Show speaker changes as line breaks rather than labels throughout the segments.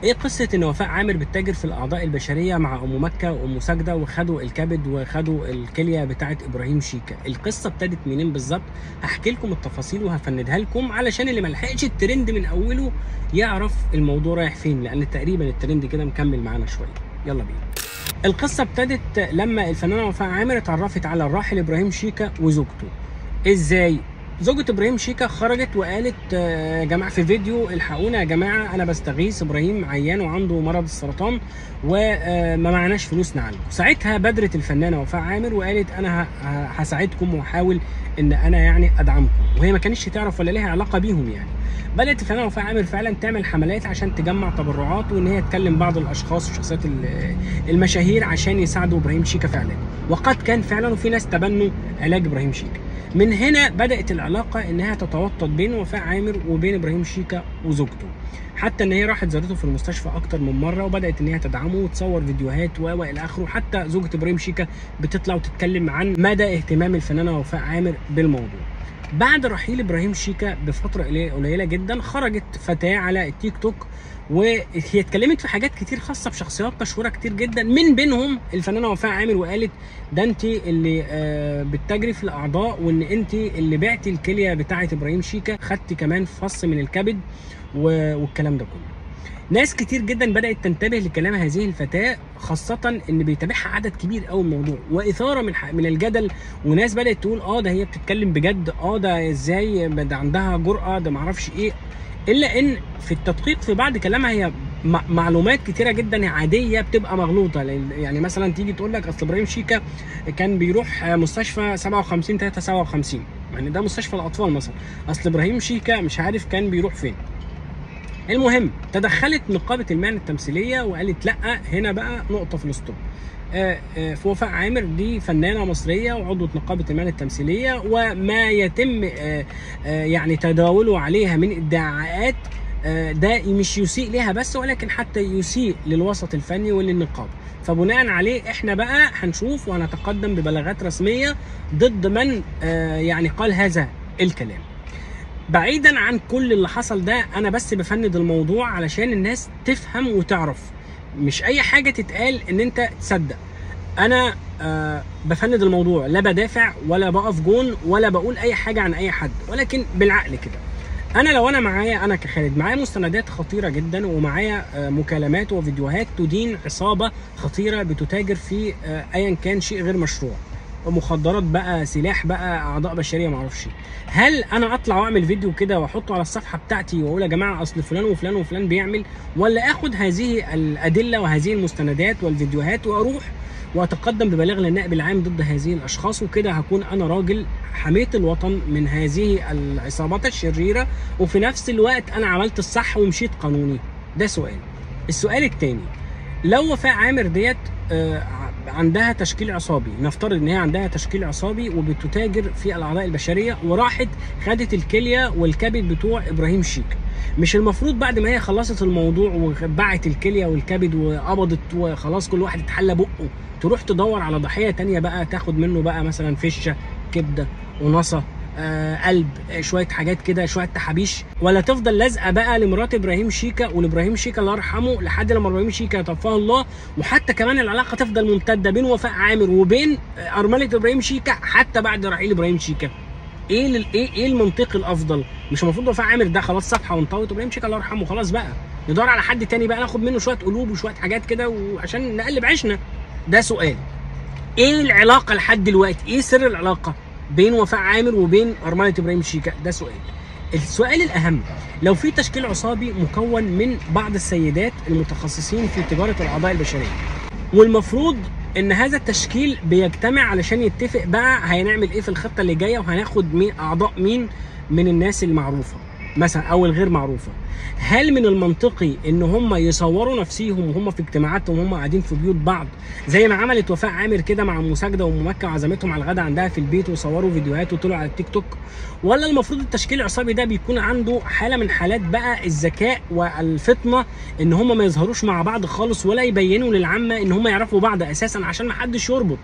ايه قصة ان وفاء عامر بتتاجر في الاعضاء البشرية مع ام مكة وام ساجدة وخدوا الكبد وخدوا الكلية بتاعه ابراهيم شيكا؟ القصة ابتدت منين بالظبط؟ هحكي لكم التفاصيل وهفندها لكم علشان اللي ما لحقش الترند من اوله يعرف الموضوع رايح فين، لان تقريبا الترند كده مكمل معانا شوية. يلا بينا. القصة ابتدت لما الفنانة وفاء عامر اتعرفت على الراحل ابراهيم شيكا وزوجته. ازاي؟ زوجة ابراهيم شيكا خرجت وقالت يا جماعة في فيديو: الحقونا يا جماعة، انا بستغيث، ابراهيم عيان وعنده مرض السرطان وما معناش فلوس نعالجه. ساعتها بادرت الفنانة وفاء عامر وقالت انا هساعدكم وهحاول ان انا يعني ادعمكم، وهي ما كانتش تعرف ولا ليها علاقة بيهم يعني. بدات الفنانة وفاء عامر فعلا تعمل حملات عشان تجمع تبرعات، وان هي تكلم بعض الاشخاص وشخصيات المشاهير عشان يساعدوا ابراهيم شيكا فعلا، وقد كان فعلا، وفي ناس تبنوا علاج ابراهيم شيكا. من هنا بدأت العلاقة إنها تتوطد بين وفاء عامر وبين إبراهيم شيكا وزوجته، حتى إن هي راحت زارته في المستشفى أكتر من مرة، وبدأت إن هي تدعمه وتصور فيديوهات وإلى آخره. حتى زوجة إبراهيم شيكا بتطلع وتتكلم عن مدى اهتمام الفنانة وفاء عامر بالموضوع. بعد رحيل إبراهيم شيكا بفترة قليلة جدا خرجت فتاة على التيك توك، وهي اتكلمت في حاجات كتير خاصة بشخصيات مشهورة كتير جدا، من بينهم الفنانة وفاء عامر، وقالت ده انت اللي بتجري في الاعضاء، وان انت اللي بعتي الكلية بتاعه ابراهيم شيكا، خدتي كمان فص من الكبد والكلام ده كله. ناس كتير جدا بدات تنتبه لكلام هذه الفتاة، خاصة ان بيتابعها عدد كبير قوي الموضوع، واثاره من الجدل، وناس بدات تقول ده هي بتتكلم بجد، ده ازاي، ده عندها جرأه، ده معرفش ايه. الا ان في التدقيق في بعض كلامها هي معلومات كتيرة جدا عادية بتبقى مغلوطة. يعني مثلا تيجي تقول لك اصل ابراهيم شيكا كان بيروح مستشفى 57 357، يعني ده مستشفى الاطفال مثلا، اصل ابراهيم شيكا مش عارف كان بيروح فين. المهم تدخلت نقابة المهن التمثيلية وقالت لا، هنا بقى نقطة في ال stop. في وفاء عامر دي فنانة مصرية وعضوه نقابة المهن التمثيلية، وما يتم يعني تداوله عليها من ادعاءات ده مش يسيء لها بس، ولكن حتى يسيء للوسط الفني وللنقابه. فبناء عليه احنا بقى هنشوف وهنتقدم ببلاغات رسمية ضد من يعني قال هذا الكلام. بعيدا عن كل اللي حصل ده، انا بس بفند الموضوع علشان الناس تفهم وتعرف، مش اي حاجة تتقال ان انت تصدق. انا بفند الموضوع، لا بدافع ولا بقف جون ولا بقول اي حاجة عن اي حد، ولكن بالعقل كده. انا لو انا معايا، انا كخالد معايا مستندات خطيرة جدا، ومعايا مكالمات وفيديوهات تدين عصابة خطيرة بتتاجر في ايا كان شيء غير مشروع، مخدرات بقى، سلاح بقى، اعضاء بشرية، معرفش. هل انا اطلع واعمل فيديو كده واحطه على الصفحة بتاعتي واقول يا جماعة اصل فلان وفلان وفلان بيعمل، ولا اخد هذه الادلة وهذه المستندات والفيديوهات واروح واتقدم ببلاغ للنائب العام ضد هذه الاشخاص؟ وكده هكون انا راجل حميت الوطن من هذه العصابات الشريرة، وفي نفس الوقت انا عملت الصح ومشيت قانوني. ده سؤال. السؤال الثاني، لو وفاء عامر ديت عندها تشكيل عصابي، نفترض ان هي عندها تشكيل عصابي وبتتاجر في الاعضاء البشرية، وراحت خدت الكلية والكبد بتوع ابراهيم شيكا، مش المفروض بعد ما هي خلصت الموضوع وباعت الكلية والكبد وقبضت وخلاص كل واحد اتحلى بقه، تروح تدور على ضحية تانية بقى تاخد منه بقى مثلا فشه، كبده، ونصه، قلب، شوية حاجات كده، شوية تحابيش، ولا تفضل لازقه بقى لمرات ابراهيم شيكا ولابراهيم شيكا الله يرحمه لحد لما ابراهيم شيكا توفاه الله، وحتى كمان العلاقة تفضل ممتدة بين وفاء عامر وبين ارملة ابراهيم شيكا حتى بعد رحيل ابراهيم شيكا؟ ايه ايه المنطق الافضل؟ مش المفروض وفاء عامر ده خلاص صفحة وانطوت، ابراهيم شيكا الله يرحمه خلاص بقى ندور على حد تاني بقى ناخد منه شوية قلوب وشوية حاجات كده وعشان نقلب عيشنا؟ ده سؤال. ايه العلاقة لحد دلوقتي؟ ايه سر العلاقة بين وفاء عامر وبين ارملة ابراهيم شيكا؟ ده سؤال. السؤال الاهم، لو في تشكيل عصابي مكون من بعض السيدات المتخصصين في تجارة الاعضاء البشرية، والمفروض ان هذا التشكيل بيجتمع علشان يتفق بقى هنعمل ايه في الخطة اللي جاية، وهناخد مين اعضاء مين من الناس المعروفة مثلا او الغير معروفة، هل من المنطقي ان هم يصوروا نفسيهم وهم في اجتماعاتهم وهم قاعدين في بيوت بعض زي ما عملت وفاء عامر كده مع ام ساجدة وام مكة وعزمتهم على الغدا عندها في البيت وصوروا فيديوهات وطلعوا على التيك توك؟ ولا المفروض التشكيل العصابي ده بيكون عنده حاله من حالات بقى الذكاء والفطنه ان هم ما يظهروش مع بعض خالص ولا يبينوا للعامة ان هم يعرفوا بعض اساسا عشان ما حدش يربط،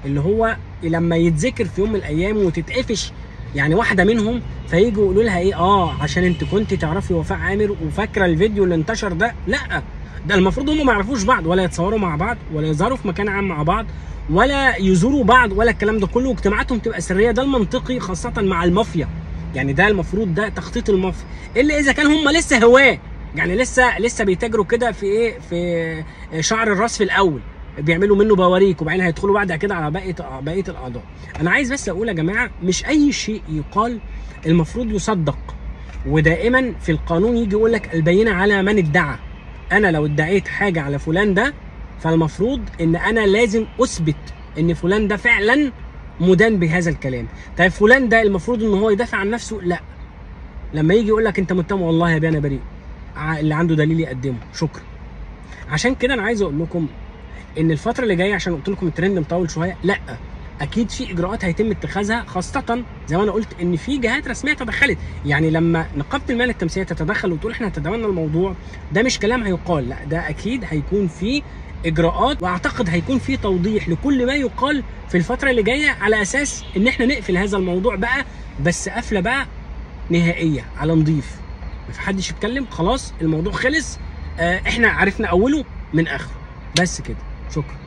اللي هو لما يتذكر في يوم من الايام وتتقفش يعني واحدة منهم، فييجوا يقولوا لها ايه؟ عشان انت كنت تعرفي وفاء عامر وفاكره الفيديو اللي انتشر ده. لا، ده المفروض هم ما يعرفوش بعض، ولا يتصوروا مع بعض، ولا يظهروا في مكان عام مع بعض، ولا يزوروا بعض، ولا الكلام ده كله، واجتماعاتهم تبقى سرية. ده المنطقي خاصة مع المافيا، يعني ده المفروض ده تخطيط المافيا، الا اذا كان هم لسه هواه، يعني لسه بيتاجروا كده في ايه، في شعر الراس في الاول، بيعملوا منه بواريك، وبعدين هيدخلوا بعد كده على بقية الاعضاء. انا عايز بس اقول يا جماعة، مش اي شيء يقال المفروض يصدق، ودائما في القانون يجي يقول لك البينة على من ادعى. انا لو ادعيت حاجة على فلان ده، فالمفروض ان انا لازم اثبت ان فلان ده فعلا مدان بهذا الكلام. طيب فلان ده المفروض ان هو يدافع عن نفسه؟ لا، لما يجي يقول لك انت متهم، والله يا بيه انا بريء، اللي عنده دليل يقدمه، شكرا. عشان كده انا عايز اقول لكم ان الفترة اللي جاية، عشان قلت لكم الترند مطول شوية، لا اكيد في اجراءات هيتم اتخاذها، خاصة زي ما انا قلت ان في جهات رسمية تدخلت. يعني لما نقابة المهن التمثيلية تتدخل وتقول احنا هنتبنى الموضوع ده، مش كلام هيقال، لا ده اكيد هيكون في اجراءات، واعتقد هيكون في توضيح لكل ما يقال في الفترة اللي جاية، على اساس ان احنا نقفل هذا الموضوع بقى، بس قفله بقى نهائية على نضيف، ما في حدش يتكلم، خلاص الموضوع خلص، احنا عرفنا اوله من اخره، بس كده. شكرا.